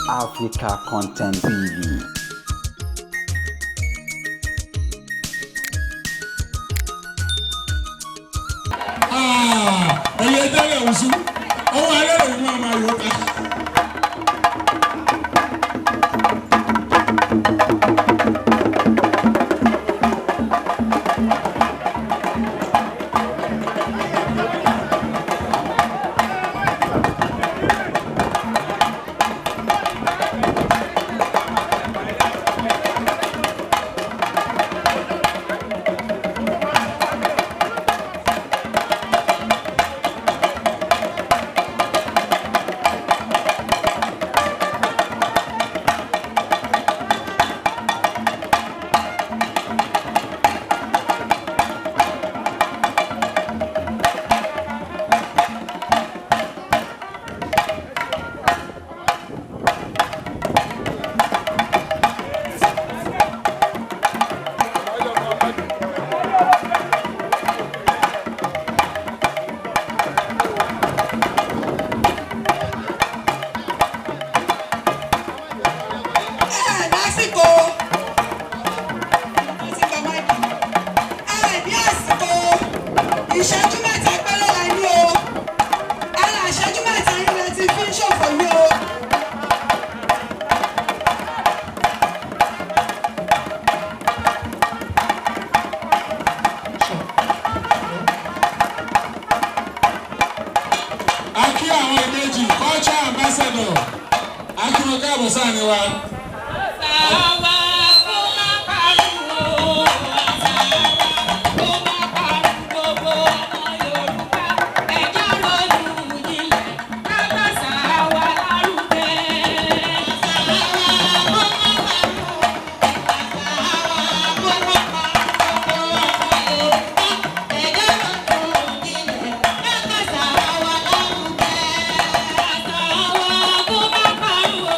Africa Content TV. Ẹyẹ tẹ́lẹ̀ ń sún ọwọ́ alẹ́ rẹ̀ ni wọ́n máa yọ ká. Lásìkò ti gba máìkì ẹ ní àsìkò ìṣẹ́jú 3 péré la ní o, ara ìṣẹ́jú 3 yín lẹ ti fi ń ṣòfò yìí o. A kí àwọn ìbejì culture ambassador, a kí wọn káàbọ̀ sáà ni wa. Àṣà wa kó má parun.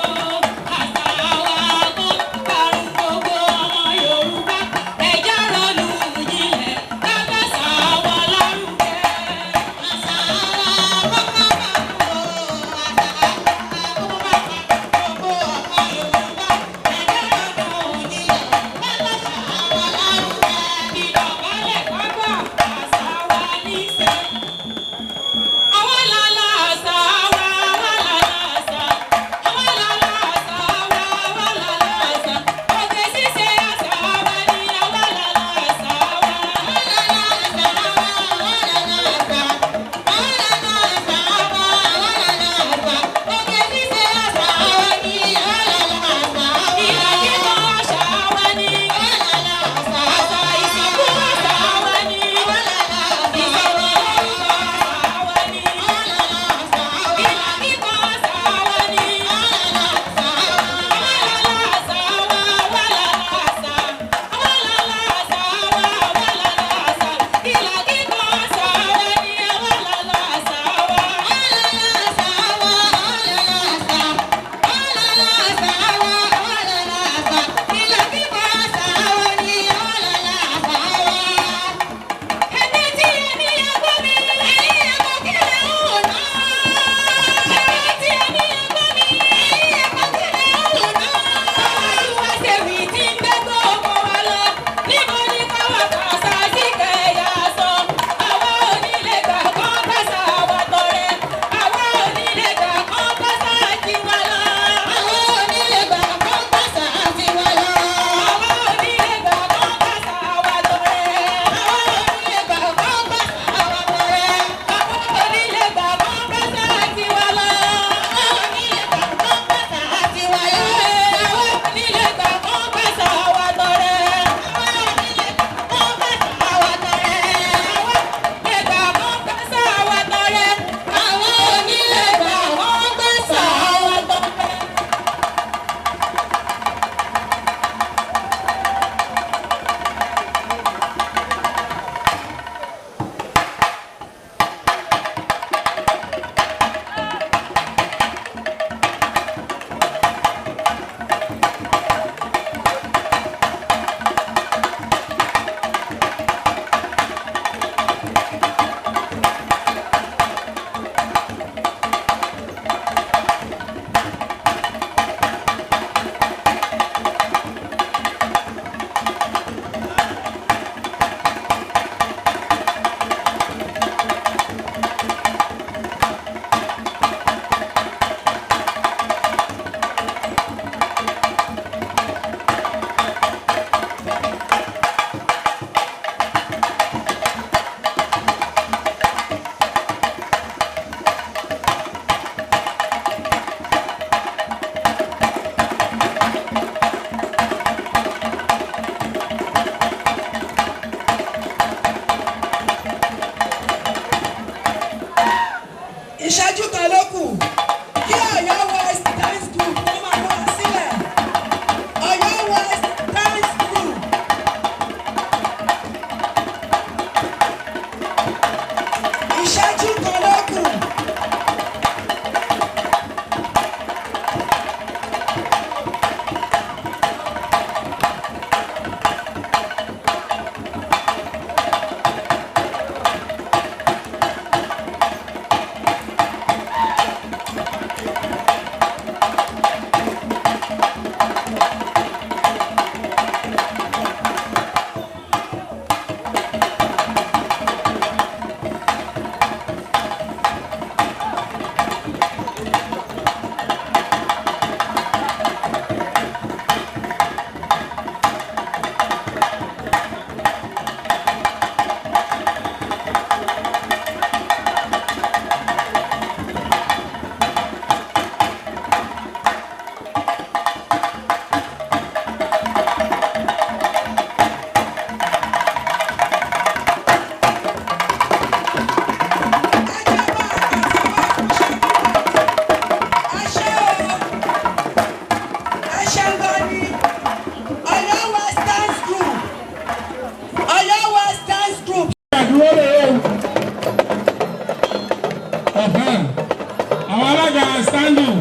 standing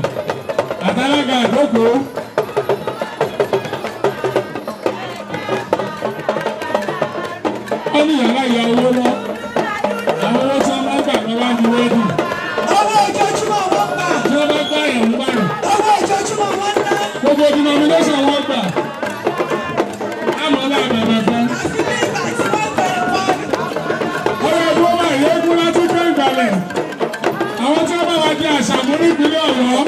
àtàlágà ìjókòó. Wọ́n ní yàrá ìyá owó lọ. Àwọn owó tí wọ́n bá gbà lọ́wọ́ ní wẹ́ẹ̀dì. Owó ojoojúmọ́ wọ́n gbà. Tí wọ́n bá gbà yẹn báyìí. Owó ojoojúmọ́ wọ́n ná. Gbogbo denomination wọ́n gbà. Àmọ́ náà bẹ̀rẹ̀ fẹ́. Àfi bí ìgbà tí wọ́n bẹ̀rẹ̀ wọ́n. Ọ̀rọ̀ ẹ̀dùn ọba ìyẹ́gún láti fẹ́ ìgbàlẹ̀. Àwọn tí wọ́n bá wa di àṣà mú nípínlẹ̀ Ọ̀yọ́.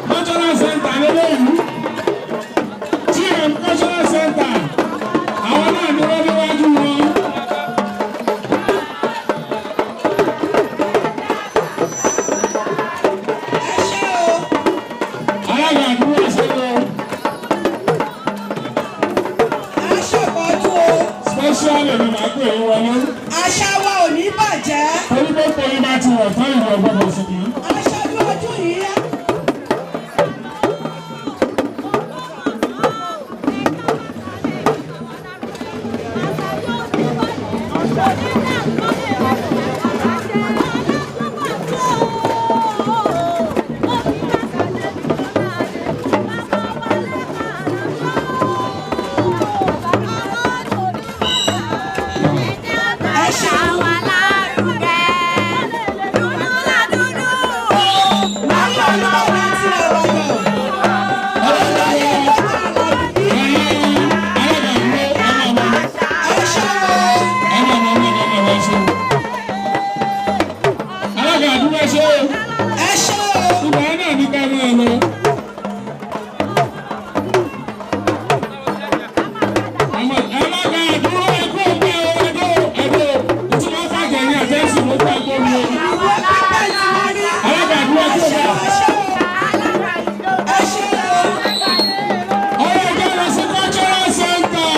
Cultural center lélẹ́yìí. GM Cultural Center. Àwọn náà ni wọ́n níwájú wọn. Ẹ ṣé o. Alága àdúrà ṣe lọ. Ẹ ṣọ̀pọ̀ ọdún o. Special ni màá pè é wọlé. Àṣà wa ò ní bàjẹ́. Torí pé kò ní bá ti wọ̀ tán ìwọ̀ gbọ́dọ̀ sí i. Aṣojú ọdún yìí. Ẹ ṣeun. Láyé Olúbàdàn tilẹ̀ Ìbàdàn.